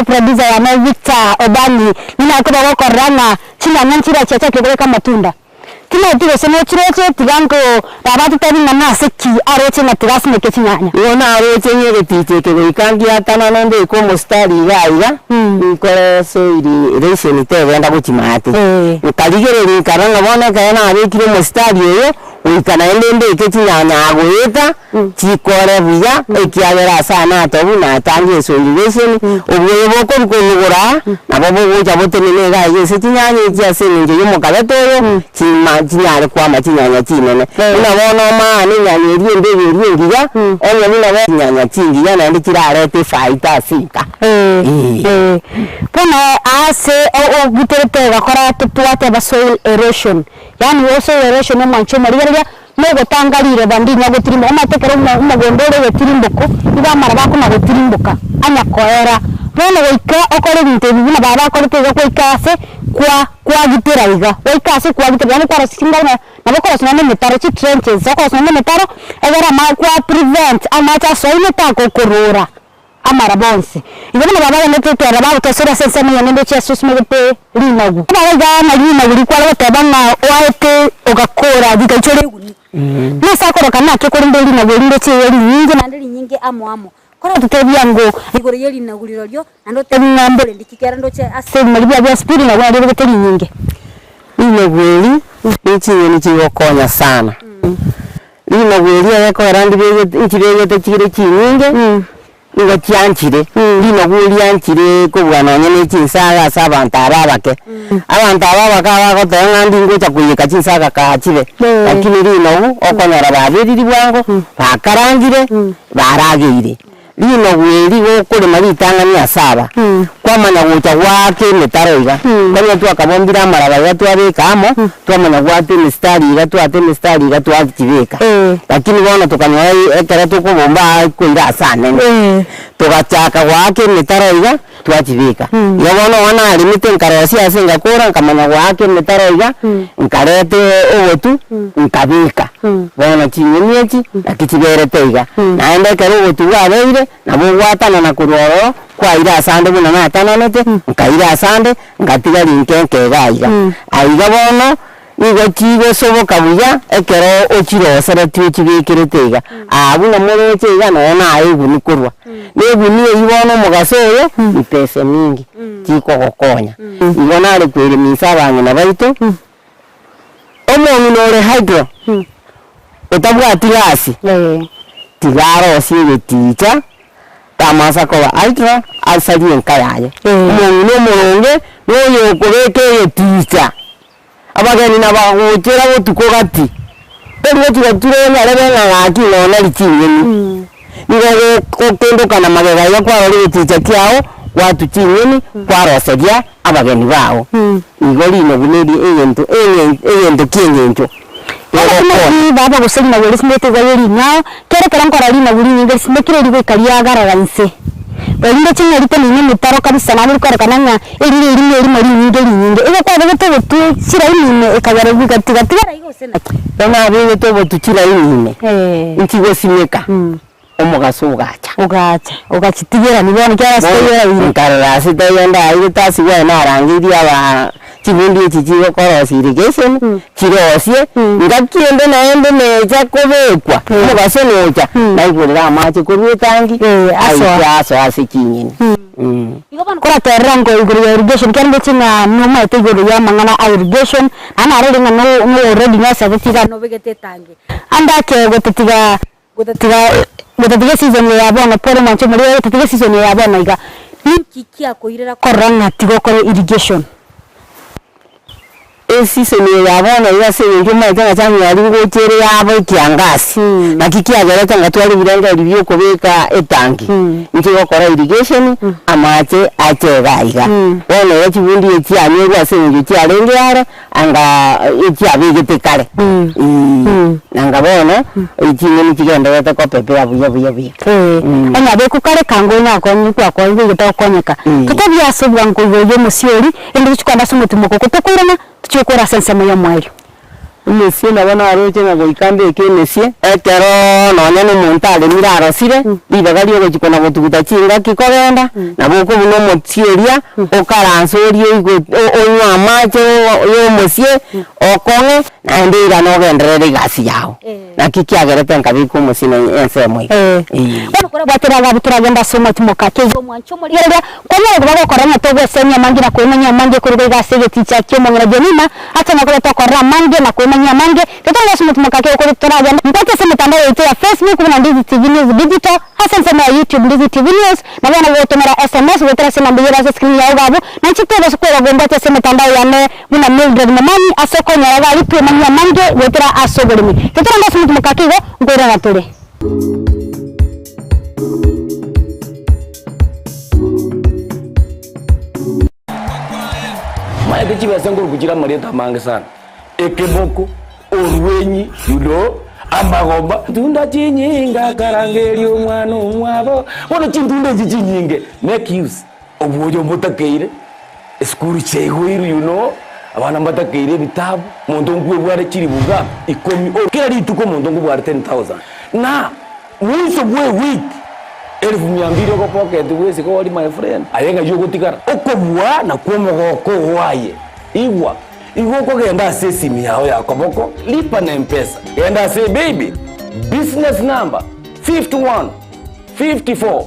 producer yane Victor Obanyi ninyare koba gokorora ng'a chinyanya nchire chiachakire kobeka amatunda. Timanyeti gose nochiroche tiga nko baba atotebi ng'a nase ki aroche ng'a tiga asimeke chinyanya. Igo naroche ng'a egeticha eke goika ngiatanane mbeke omositari iga iga, nkore soil erosion tegenda gochia maate. Nkarigereria nkarora ng'a bono ekero nabekire omositari oyo. Goika naende mbeke chinyanya agoeta, chikore buya, ekiagera ase aa natobu natange esungigation, obwoyo bokorwa konugora aa, nabo bogocha botenene iga iga ase chinyanya echi ase eng'encho ya omokabete oyo, chima chinyare kwama chinyanya chinene. Buna bono omaane enyanya eria embe eye eria engiya, onye buna bo chinyanya chingiya naende chirarete efaida ase enka. Eeh. Bono aase obuterete ogakora totwateba soil erosion. Yaani soil erosion omwancho omorigereria nogotanga riroba ndinya gotirimboka omanyete ekero omogondo ore ogotirimboko nigo amaraba akona gotirimboka anya koera. Bono goika okore ebinto ebi buna baba bakorete iga goika ase kwa kwagitera iga, goika ase kwagitera yaani kwarosia chingaro na nabo okorosia nonye na emetaro chitrenches okorosia nonye na emetaro egere ama kwa prevent amache asoine tagokorora. Amaraba onsi. Igo buna baba agenderete gotwerera bagotosera ase ensemo eyemo endoche ase osimegete rinagu. Baba iga na rinagu rikware goteba ng'a oaete ogakora rigaichora eguni. Nase akoroka naki korende rinagu eri ndoche iga rinyinge naende rinyinge amo amo. Korototebia ngo igoro ye rinagu rirorio naende otebi ng'a mbore ndiki kere ndoche ase ebimeri biaye bionsi pi rinagu nario rigete rinyinge. Rinagu eri ne chinyeni chigokonya sana. Rinagu eria egekogera ndibegete nchibegete chire chinyinge, nigo chianchire, rinagu rianchire kobua nonye na chinsaga ase abanto aba abake. Abanto aba abake abagoteba ng'a ndi ngocha koiyeka chinsaga kaa chibe, lakini rinagu okonyora baberiri bwango, bakarangire, barageire. Rinogu eri gokorema ritang'ani ase aba, kwamanya gocha goaka emetaro iga, konya twakabombire amaraba iga twabeka amo, twamanya goata emistari iga twata emistari iga twachibeka. Lakini bono tokanyora ekero tokobomba aa koira ase anene, togachaka goaka emetaro iga twachibeka. Igo bono ogo naremete nkarosia ase ngakora nkamanya goaka emetaro iga, nkareta obotu nkabeka. Bono chinyeni echi naki chiberete iga. Naende ekero obotu bwabeire, nabo ogwatanana korwa ororo, kwaira asande buna natananete, nkaira asande, ngatiga rinke nke iga iga. Aiga bono. Nigo chigosoboka buya ekero ochiroseretie ochibekerete iga. Aa buna moroche iga nonya naye eguni korwa. Na eguni eyio bono omogaso oyo, mipesa mingi chikogokonya. Igo nare koeremisa abang'ina baito, omong'ina ore hydro, otabwati gasi, tiga arosie egeticha. Tamasa koba aitwa asarie enka yaye. Omong'ina omoronge noyo okobeka egeticha, abageni nabagochera botuko gati, tari gochi gotura onyarebe ng'a gaki nonya richinyeni. Nigo ogokendokana magega iga kwarora egeticha kiao, gwatwa chinyeni, kwaroseria abageni bao. Igo rinogu neri egento egento ki'engencho. Naki baba gose rinagu risimekire iga ye ring'ao, kera ekero nkora rinagu rinyinge risimekire rigoika riagarara inse. Erinde ching'eri tenene emetaro kabisa naende rikorekana ng'a erire erimo erimo rinyinge rinyinge. Igo kwabegete obotu chiraini ime ekagera bigatiga tigara iga gose naki? Bono abegete obotu chiraini ime, inchigosimeka, omogaso ogacha. Ogacha, ogachitigerania bono ekiagera ase Bono taiyo eraire. nkarora ase taiyo ndairete ase bwaye narangeirie aba chibundi echi chigokorosia irrigation, chirosie, ngaki ende naende necha kobekwa, omogaso nocha, naigorera amache korwa etangi, asoa. aicha asoa ase chinyeni. Igo bono koraterera ngo igoro ya irrigation ekiagera ndoche ng'a nomaete igoro ya amang'ana a irrigation, naende narorire ng'a no no already nosabeti iga nobegete etangi, ande ake gotatiga Gotatiga gotatiga eseason eye ya bono pole mwanche omorero gotatiga eseason eye ya bono iga, ninki kiakoirera korora ng'a tiga okore irrigation? Eseason eye ya bono iga ase eng'encho omanyete ng'a January ngocha ere yaba ekiangasi, naki kiagerete ng'a tware ebirengererio bia okobeka etangi, inche gokora irrigation, amache ache iga iga. Bono iga chibundi echi chianyorwa ase eng'encho chiarenge are. Anga echiabegete kare, ee, nanga bono ching'eni chigendererete kopepea buya buya buya. Onye abekwa kare kanga onye akonyire kwakonyire goika togokonyeka. Totebie ase obwango igoro y'omosie oria, erinde tochie kogenda ase omotimoko oko tokoirana, tochie gokora ase ensemo y'omoerio. Emesie nabo naroche ng'a goika mbeke emesie, ekero nonya na omonto aremire arosire, ribaga riogochia kona gotuguta chingaki kogenda, nabo okobuna omosie oria, okaranse orie oigo onywe amache ya omosie, okong'e, naende oirane ogenderere egasi yago. Naki kiagerete nkabeka omosie na ensemo iga. Eeh. Bono korabwatera agabu toragende ase omotimoko ake iga omwanche omorigereria, kwanyara koba gokora ng'a togwesemia amange na koemanyia amange koruga iga ase egeticha ki'omong'ina Jemima, ase nakoba tokorora amange na koemanyia. twemanyie amange, Getong'e ase omotumo kake okore toragende mbwate ase emetandao yaito ya Facebook buna Ndizi TV News Digital, ase ensemo ya YouTube Ndizi TV News, na bono gotomera SMS goetera ase enamba eyio ere ase escreen yao iga abwo, na inche tobasa kwerwa gombwate ase emetandao yane buna Mildred Momanyi ase okonyora iga aria twemanyie amange goetera ase oboremi. Getorende ase omotumo kake igo, nkoirana tore. Maete chibesa nkoruku chire amarieta amange sana, ekeboko, orwenyi, you know, amagomba. Tunda chinyinge akarangeria omwana omwabo, bono chintunda echi chinyinge make use, obwoyo mbotakeire, esukuru chiaigoirwe you know, abana mbatakeire ebitabu, omonto nkwebware chiribu ngapi? Ikomi, kera rituko omonto nkobware 10,000 na. Mwiso bw'ewiki elifu mia mbili ogopoketi bw'esiko ori my friend, aye ng'ai ogotigara? Okobua nakwo omogoko oo aye. Igwa, igo okogenda ase esimi yao ya koboko, lipa na mpesa, genda ase eBaybill, business number 51 54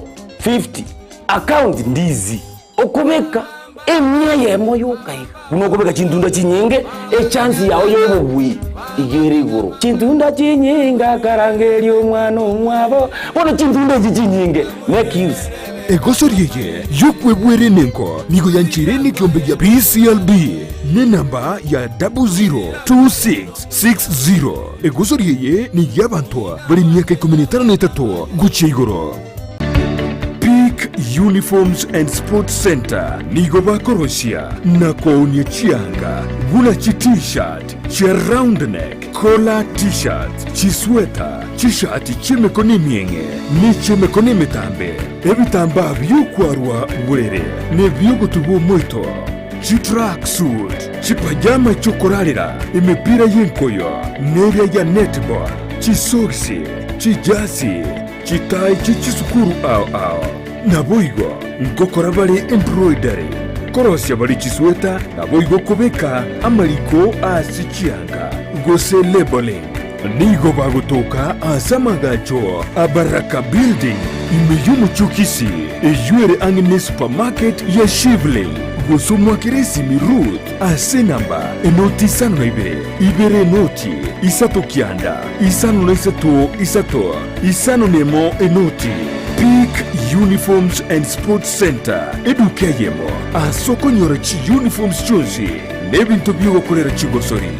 50, account ndizi. Okobeka emia eyemo yoka iga, buna okobeka chintunda chinyinge, echansi yao y'obobui iga ere igoro. Chintunda chinyinge akarangeria omwana omwabo, bono chintunda echi chinyinge make use. Egosori eye y'okwebwera enengo nigo yancheire nekiombe gia PCLB nenamba ya 002660. Egosori eye ney'abanto bare emiaka ikomi na etano na etato gochia igoro. Peak Uniforms and Sports Centre nigo bakorosia na koonia chianga buna chi T-shirt, chia round neck, collar T-shirts, chisweta, chishati chi'emekono emieng'e ne chi'emekono emetambe, ebitambaa bi'okwarwa borere na ebi'ogotuba omoito, chitrack suit, chipajama chi'okorarera, emepira y'enkoyo neria ya netball, chisogisi, chijasi, Chitai chie chisukuru ao ao. Naboigo ngokora bare embroidery, korosia bare chisweta, naboigo kobeka amariko ase chianga, gose labelling. Nigo bagotoka ase amagacho a Baraka Building ime y'omochie o Kisii, eyio ere ang'e ne supermarket ya Shivling, gose omwakere esimi Ruth ase enamba enoti isano na ibere, ibere enoti, isato kianda, isano na isato isato. Isano nemo enoti, Peak Uniforms and Sports Centre, eduka eyemo ase okonyora chiuniforms chionsi na ebinto bi'ogokorera chigosori.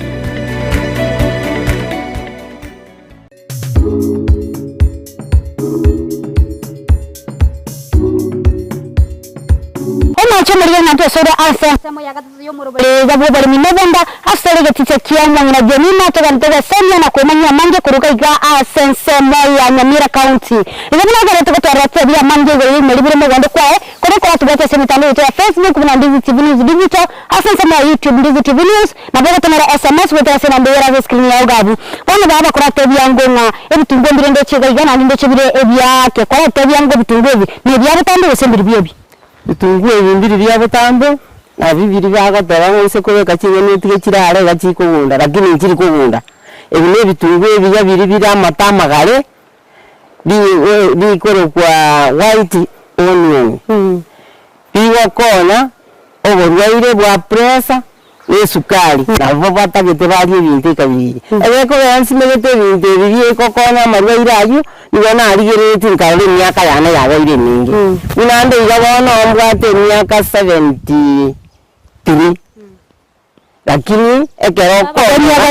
Omochie omoriri ng'a ntosore ase ensemo ya gatato y'omoroberi bw'oboremi nobonda, asore egeticha kia omong'ina Jemima, togende togosemia na kwemanyia amange koruga iga ase ensemo ya Nyamira County. Igo buna ekero togotwarera tebia amange igoro y'ebimeri bire mogondo kwaye, korende koratobwate ase emetandao yaito ya Facebook buna Ndizi TV News Digital, ase ensemo ya YouTube Ndizi TV News, nabo ogotomera SMS goetera ase enamba eyio ere ase escreen yao iga abwo. Bono baba bakoratebia ngo ng'a ebitunguo mbire ndoche iga iga naende ndoche bire ebiaake, koratebia ngo ebitunguo ebi nebia botambe gose mbiri biebi. Bitunguo ebi mbiri bia botambe, na bibiri bagoteba ng'a ase kobeka ching'eni otige chirare iga chikogunda, lakini nchiri kogunda. Ebi na ebitunguo ebiya biria bire amato amagare, bi bikorokwa white onion, bigokonya oborwaire bwa pressure. na esukari, nabo batagete barie ebinto ekabiri. Egekogera nsimegete ebinto ebi biegokonya amarwaire aywo, nigo narigereretie nkarora emiaka yane yabeire emenge. Buna ande iga bono mbwate emiaka 73, lakini ekero okondora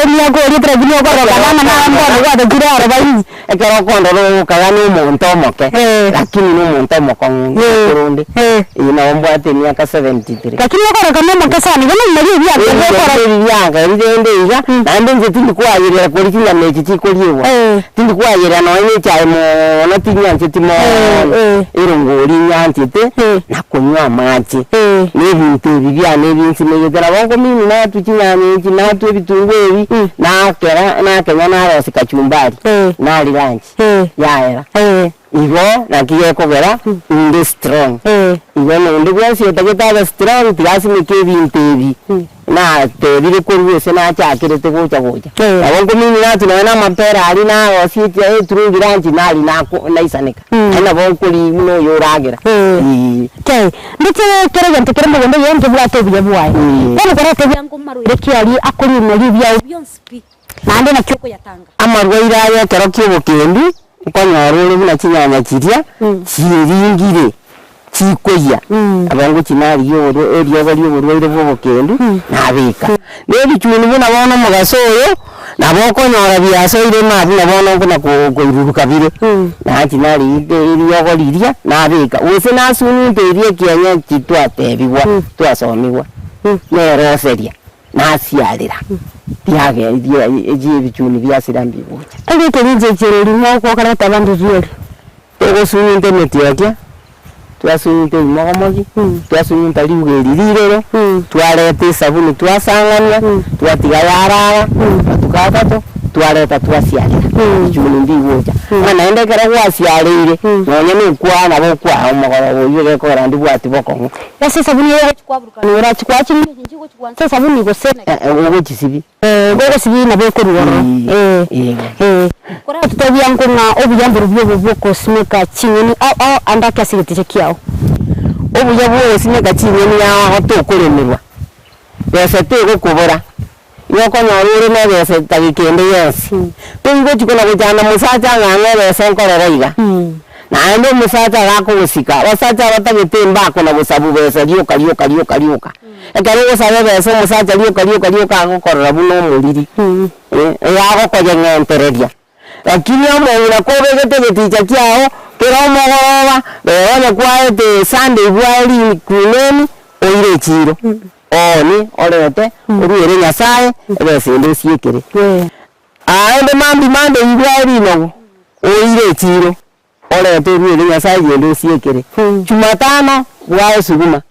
ekero okondora ogokaga na omonto omoke, lakini na omonto omokong'u korende. Eye nabo mbwate emiaka 73. Lakini okoroka nomoke sana, igo nomomanya ebiato bw'okora. Ebi biangerire rende iga, naende inche tindi koayerera koria chinyama echi chikoriegwa, tindi koayerera nonya na echae moono tinyancheti moono, erongori nyanchete, na konywa amache, na ebinto ebi biane ebi nsimegete, nabo nkomini natwe chinyanya echi, natwe ebitunguo ebi, nakera nakenya narosia kachumbari, naria lunch, yaera. Igo naki gekogera inde strong. Igo nonde bwensi otagete abe strong tiga asimeke ebinto ebi natebire korwa ase nachakerete gocha gocha. Nabo nkominyora ati nonya na amapera aria narosie echi eturungi lunch naria nako naisaneka. Naende nabo nkoria buna oyo oragera eeh. Okay, ndoche kera egento kere mogondo oyo nkebwate obuya bwaye. Bono koratebia ng'o marwaire ki aria akoria ebimeri biao bionsi pi. Naende naki okoyatanga? Amarwaire aya ekero ki'obokendu nkonyora ore buna chinyanya chiria chieringire chikoyia, nabo ngochia narigia oborwa eriogo ri'oborwaire bw'obokendu nabeka. Na ebichuni buna bono omogaso oyo, nabo okonyora biasoire ime buna bono nkona ko koiruruka bire, nachia narigia eriogo riria nabeka, gose nasunyunta eria ekienyeji twatebigwa twasomigwa, neroseria. Nasiarera, riage ria ebichuni biasira mbigocha. Erieta rincheche rimo okokora goteba ndirieri. Togosunyunta emetiokia, twasunyunta ebimogomogi, twasunyunta riuga eri riroro, twareta esabuni twasang'ania, twatiga yarara amatuko atato, twareta twasiarera, ebichuni mbigocha. Ng'a naende ekero gwasiareire, nonye na okwaa nabo okwaa omogoroba oywo gekogera ndibwati bokong'u. Ase esabuni eye ogochia kwaburukania orachi kwaa chinyeni echi nchigochi gwansa esabuni gose naki? Eh, ogochisibi. Eh, gogosibi nabo ekorwa ororo. Eh, Eh, eh. eh. Koratotebia nko ng'a obuya mborobio obo bw'ogosimeka chinyeni ao ao ande ake ase egeticha kiao. Obuya bw'ogosimeka chinyeni ao tokoremerwa, besa tegokobora, igo okonyora ore na ebesa etageka ende yonsi. Toigochi kona gochanda mosacha ng'a ng'a ebesa nkorora iga. Naende omosacha iga akogosika, abasacha abatagete mbakona gosabu besa rioka rioka rioka rioka. Ekero ogosaba ebesa omosacha rioka rioka rioka agokorora buna omoriri, eh, agokoyeng'entereria. Lakini omong'ina kobegete egeticha kiao kere omogoroba, rero onye kwaete Sunday bwaye rikuneni, oire echiiro, ooni orete oruere Nyasaye ebesa ende osiekere. Aende mambia mambia eyio bwaye rinogu, oire echiiro, orete oruere Nyasaye eyende osiekere. Jumatano bwaye suguma,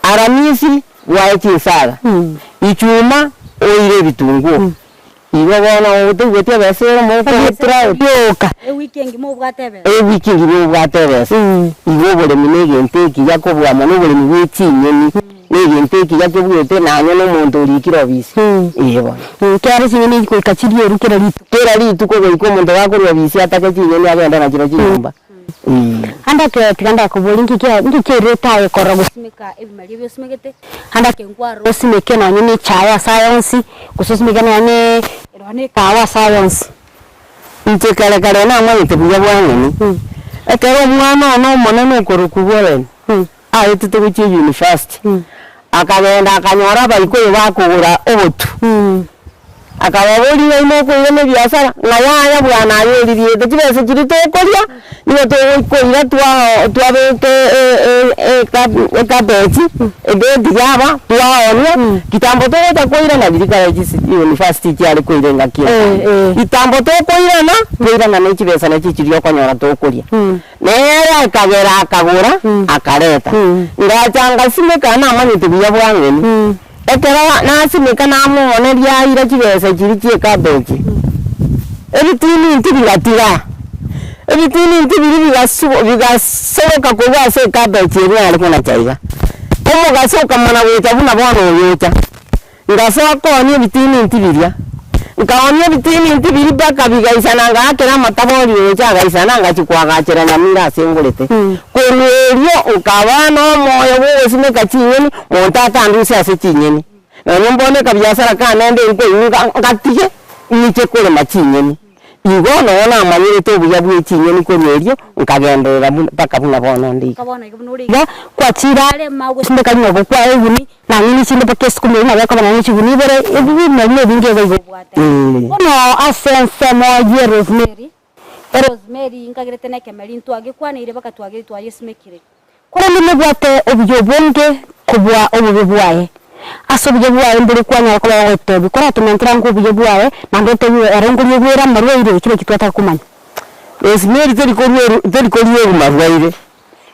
Aramisi bwaye chinsaga, Ichuma oire ebitunguo. Igo bono otoigweti ebesa ere omouko proud. Yoka. Ewiki engima obwate ebesa. Ewiki engima obwate ebesa. Igo oboremi na egento ekiya kobua mono oboremi bwe chinyeni. Na egento ekiya kebwete nonye na omonto orikire obisi. Ee bono. Kera chinyeni echi goika chirieru kera rituko. Kera rituko goika omonto gakorwa obisi atake chinyeni agende nachirechio chinyomba. Ee. Ande ake tiga ndakoborie nki kia nki kiairete aye korora gosimeka ebimeri ebi osimegete, ande ake nkwarora osimeke nonye na echae ase aya onsi, gose osimeke nonye nonye na ekahawa ase aya onsi. Inche kare kare namanyete buya bwang'eni, ekero omwana one omonene okorokwa Warren aetete gochia eyunifasiti, akagenda akanyora abaikoyo bakogora obotu, akababoria ng'a inwe okoirana ebiasara, ng'a yaya bwana aye oririete chibesa chiria tokoria, nigo togokoira twao twabeka ekabechi, ebedi yaba twaonia, kitambo togocha koirana riria kare chisi university chiare koira engaki eye. Kitambo tokoirana, twairana ne chibesa nachi chiria okonyora tokoria. Nere akagera akagora, akareta. Ngacha ngasimeka namanyete buya bwang'eni. Ekero nasimeka namooneria aira chibesa chiria chie cabbage, ebitini bigatiga, ebitini biria bigasu bigasoroka korwa ase ecabbage eria nare konacha iga. Omogaso okamana gocha buna bono oyocha. Ngasoa koonia ebitininti biria, nkaoonia ebitininti biria mpaka bigaisana ngaakera amatabori roche agaisana ngachia koagachera nyamira ase ngorete. Korwa erio nkaba nomoyo bw'ogosimeka chinyeni, monto atandusie ase chinyeni. Nonya mbono ekabiasara kane nde nkoigwa ngatige ng'iche korema chinyeni. Igo nonya namanyerete obuya bwe chinyeni korwa erio, nkagenderera buna mpaka buna bono nde iga. Bono iga buna ore iga, kwachire are ma ogosimeka rinogo kwaye eguni, na ng'eni chinde mpaka esukuma eyio nabo ekoba nonye chiguni ibere, ebi bimeri na ebinge iga igo obwate. Bono ase ensemo ye rosemary, erosemary nkagerete na ekemeri ntwagekwaneire mpaka twage twayesimekire. Korende nobwate obuya obonge kobua obobe bwaye. Ase obuya bwaye mbore kwanyara koba ogotebia, koratomentera ango obuya bwaye, naende otebiwe ere nkoria obwere amarwaire, ekio nakio twataka komanya. Rosemary teri korweru teri korierwa marwaire,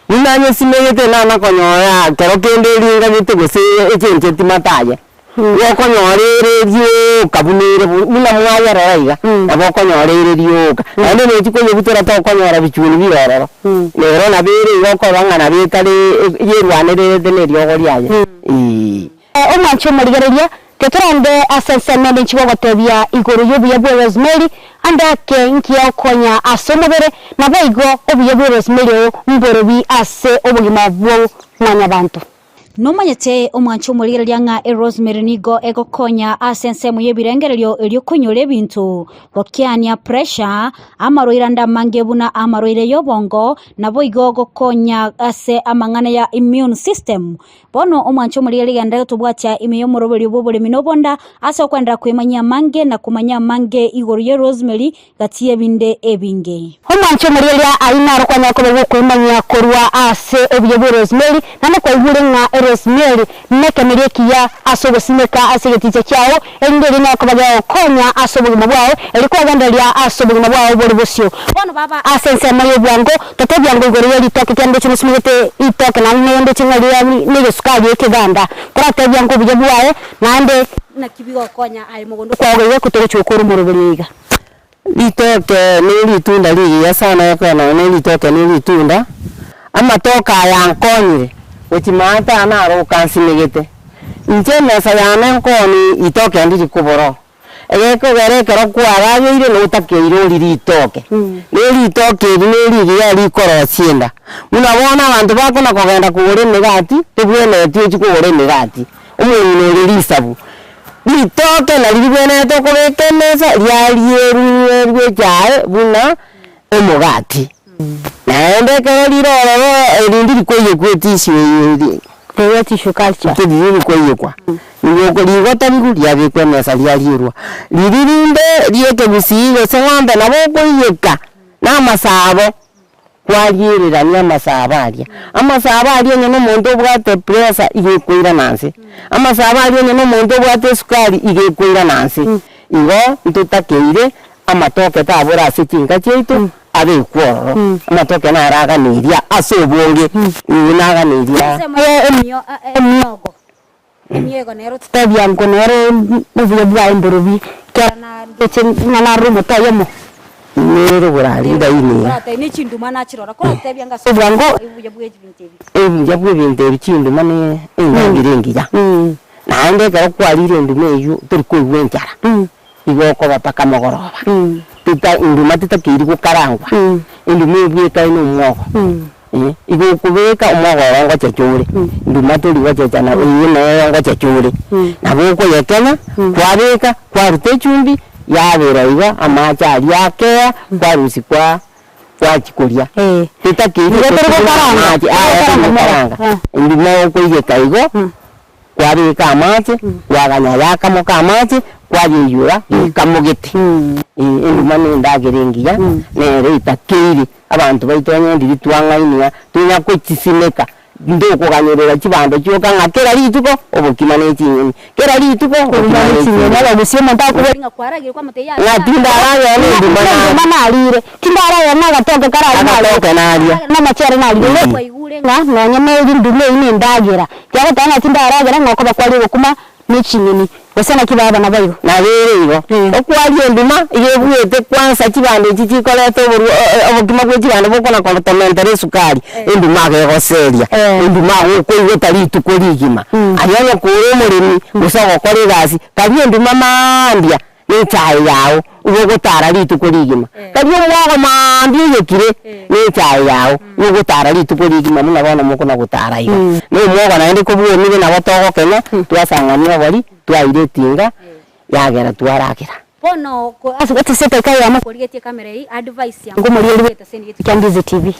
buna nyesimegete nana konyora kero kende eringagete gose echencheti mataye. Igo okonyora ere rioka buna ere buna mwayerora iga, nabo okonyora ere rioka. Naende nochia koyebutora tokonyora bichuni bire ororo. Nero nabo ere igo okorora ng'a nabo etari yerwanererete na eriogo riaye, eeh. Omwanche omorigereria, tiga torande ase ensemo ende inche gogotebia igoro y'obuya bwa rosemary, ande ake nkiya gokonya ase omobere, naboigo obuya bwa rosemary oo mborobi ase obogima bwa mwanyabanto. Nomanyete omwanche omorigereria ng'a erosemary nigo egokonya ase ensemo y'ebirengererio erio konyora ebinto, gokeania pressure, amarwaire ande amange buna amarwaire y'obongo, naboigo gokonya ase amang'ana ya immune system. Bono omwanche omorigereria genda gotobwatia ime y'omoroberio bw'oboremi na obonda ase okwenderera kwemanyia amange na komanya amange igoro y'erosemary gati y'ebinde ebinge. Omwanche omorigereria ayio naro kwanyara koba gokwemanyia korwa ase obuya bwe rosemary, naende kwaigure ng'a erosemary nekemeria ekiya ase ogosimeka ase egeticha kiao, erinde erio nyare koba gegokonya ase obogima bwao, erio kwagendereria ase obogima bwao bore bosio. Bono baba ase ensemo y'obwango, totebia ngo igoro ye ritoke kianda echi nosimegete ritoke naende neyende echi ng'a riria negesukari ekeganda, toratebia ngo obuya bwaye naende naki bigokonya aye mogondo kwao iga kotogochia gokora omoroberio iga. Ritoke ne ritunda rigiya sana ekero nonya ne ritoke ne ritunda, amatoke aya ankonyire gochia maate aya naro okansimegete. Inche emesa yane nkoonia ritoke ndiri kobora oo, egekogera ekero kwarageire notakeire orie ritoke, ne ritoke eri ne rigiya rikorosia enda. Buna bono abanto bakona kogenda kogora emegati, tobwenereti ochie kogora emegati, omong'ina ore risabu. Ritoke nari ribwenerete okobeka emesa riarierwe echae buna omogati. Naende ekero rire ororo erinde rikoiyekwa etissue eye eri Eria tissue culture. Riri rikoiyekwa, nigo rigotabigwa riabekwa emesa riarierwa. Riria rinde ria ekegusii gose ng'ombe nabo okoiyeka na amasabo. Kwariererania amasabo aria. Amasabo aria onye na omonto obwate pressure iga ekoirana nse, amasabo aria onye na omonto obwate esukari iga ekoirana nse. Igo ntotakeire amatoke tabora ase chinka chiaito abekwe ororo. Amatoke naro aganeria ase obonge, nigo naganeria. Ensemo ya emio emiogo, emiogo nero totebia ngo nere obuya bwaye mborobi, ekero naroche ng'a narore omote oyomo. Nere oborari ndaini iga. Koratebia ne chinduma nachirora, koratebia ng'a ase obwango obuya bwa ebinto ebi. Obuya bwa ebinto ebi chinduma ne endagera engiya. Naende ekero kwarire enduma eywo tori koigwa enchara, igo okoba mpaka mogoroba. Tita enduma titakeiri gokarangwa, enduma ebwekaine omwogo, igo okobeka omwogo oro ngochecha ore, nduma tori gochecha na eywo neye ngochecha ore. Nabo okoyekenya, kwabeka, kwaruta echumbi, yabera iga amache aria akea, kwarusia kwa kwachia koria. Tetakeiri Igo tori gokaranga, amache, aya tori tori gokaranga. gokaranga. Nduma okoiyeka igo, Kwabeka amache, kwaganya yakamoka amache, kwayeiyora gekamogete. Enduma ne endagera engiya, nere etakeire abanto baito onye ndiri twang'ainia, tonya gochisimeka, ntokoganyerera chibando chioka ng'a kera rituko obokima ne chinyeni, kera rituko obokima ne chinyeni. Abagusia omonto akobori ng'a kwaragire kwamotebia yaya Ng'a tindaragera ne enduma enduma narire, tindaragera na agatoke karari narire, Agatoke naria. na amachere narire, igo kwaigure ng'a nonye ne enduma eyio ne endagera. Tiagoteba ng'a tindaragera ng'a okoba kwaria ogokuma ne ching'eni, gose naki baba naboigo. Nabo ere igo, okwaria enduma iga ebuete kwansa chibando echi chikoreta oborwa obokima bwe chibando bokona kotomentera esukari, enduma iga egoseria, enduma iga okoigota rituko rigima. Aye onye kore omoremi gose ogokora egasi, karia enduma maambia. Nechae yao igo ogotara rituko rigima. Karia omwogo maambia oyekire, nechae yao igo ogotara rituko rigima buna bono mokona gotara iga. Na omwogo naende kobwomire nabo togokenya, twasang'ania obori, twaira etinga, yagera twaragera. Bono ase ase eyemo korigetie ekamera eyio advice yango omorigereria bw'egeteseni gete kia Ndizi TV.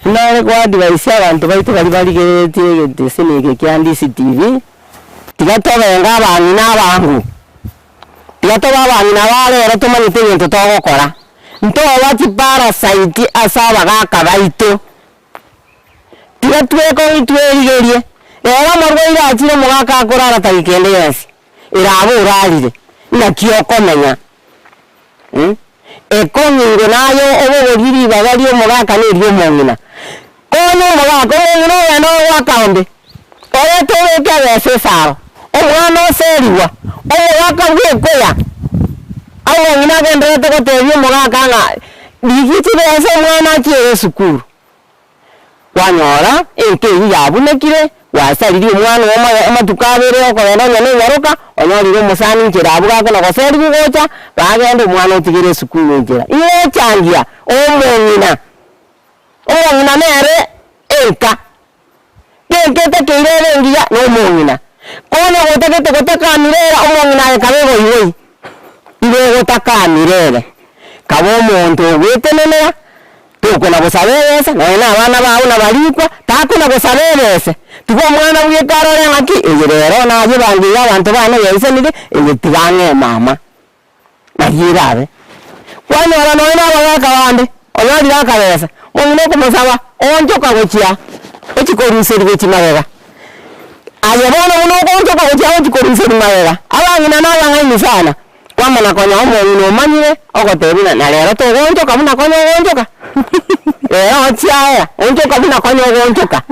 Nare ko advise abanto baito baria barigereretie egeteseni eke kia Ndizi TV, tiga tobe abang'ina abango. Tiga tobe abang'ina ba rero tomanyete egento togokora. Ntoba chiparasite ase abagaka baito. Tiga twekong'u twerigerie. Rero omorwaire achire omogaka akorara tari kende gionsi, erabe orarire, naki okomenya? Ekong'ingo naye obogorie ribaga ri'omogaka na eri'omong'ina. Konya omogaka, omong'ina ogende ogoaka onde, orete obeke ebesa esaro, omwana oserigwa, omogaka bw'ekoya. Omong'ina agendererete gotebia omogaka ng'a rigia chibesa omwana achiere esukuru. Kwanyora enka eyio yabunekire, gwasaririe omwana oo omoyo amatuko abere okogenda onye nenyaroka, onyorire omosani nchera abwo gakona goserigwa gocha, bagende omwana otigere esukuru enchera. Igo ochangia omong'ina, omong'ina nere enka. Enkete keire ere engiya na omong'ina. Konya gotagete gotakamira ere omong'ina aye kabe goigoi. Igo ogotakamira ere. Kabe omonto ogwetenenera, tokona gosaba ebesa, nonya na abana bao nabarikwa, takona gosaba ebese. Tiga omwana bweka arore ng'aki, eye rero naye ebango eye abanto bane yaisanire, eye tiga ang'e mama. Nari erabe. Kwanyora nonya na abagaka bande, onyorire akabesa, omong'ina okomosaba, oonchoka gochia ochia koruseria gochia magega. Aye bono buna okoonchoka gochia ochia koruseria magega, abang'ina na abang'aini sana, kwamana konya omong'ina omanyire, ogotebia ng'a na rero togoonchoka buna konya ogoonchoka, rero ochiaera, onchoka buna konya ogoonchoka,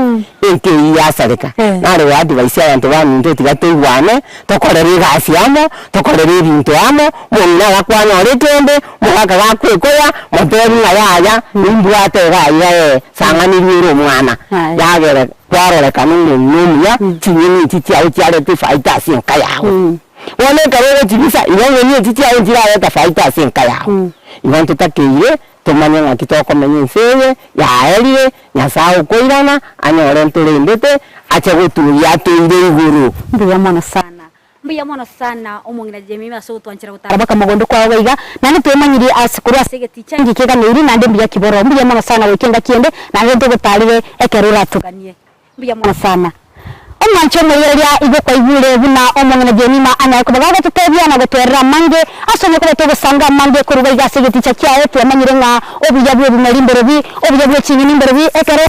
enka eyio yasareka. Nare go advise abanto baminto tiga toigwane. Tokorere egasi amo, tokorere ebinto amo, omong'ina agakwanyora ekende, omogaka gakwekoya, motebi ng'a yaya, nimbwate iga aiga ee, sang'aniri ere omwana. Yagera kwarorekana omong'ina omuya, chinyeni echi chiago chiareta efaida ase enka yago. Bono ekero ogochibisa, igo nyeni echi chiago nchirareta faida ase enka yago. Igo ntotakeire tomanye ng'aki tokomenya ense eye, yaerire, Nyasae okoirana, anyore ntorendete, ache gotuoyia atoire igoro. Mbuya mono sana. Mbuya mono sana omong'ina Jemima ase ogotwanchera gotara baka mogondo kwao gaiga, naende twemanyirie ase korwa ase egeticha ngike eganeiri naende mbuya ki boroo. Mbuya mono sana goika engaki ende naende ntogotarere ekero oratoganie. Mbuya mono sana. Omwanche omoigereria igo kwaigure buna omong'ina Jemima anyare koba gagototebia na gotwerera amange ase onye koba togosanga amange korwa iga ase egeticha kiaye twamanyire ng'a obuya bw'ebimeri mborobi, obuya bwe chinyeni mborobi ekero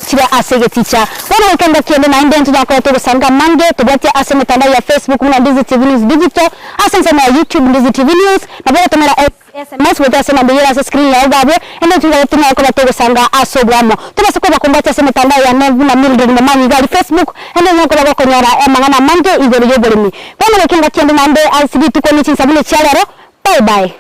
chire ase egeticha. Bono goika engaki ende naende ntonyare koba togosanga amange tobwatie ase emetandao ya Facebook buna Ndizi TV News Digital, ase ensemo ya YouTube Ndizi TV News, nabo ogotomera. Sms gocha ase enamba eyio ere ase screen yao gabwe, ende ntibwate tonyare koba togosanga ase oboamo. Tobase kobakombwatia ase emetandao yane buna Mildred Momanyi iga aria Facebook, ende onyare koba gokonyora amang'ana amange igoro y'oboremi. Bono goika engaki ende naende ase rituko ne chinsa buna echia rero. Bye bye.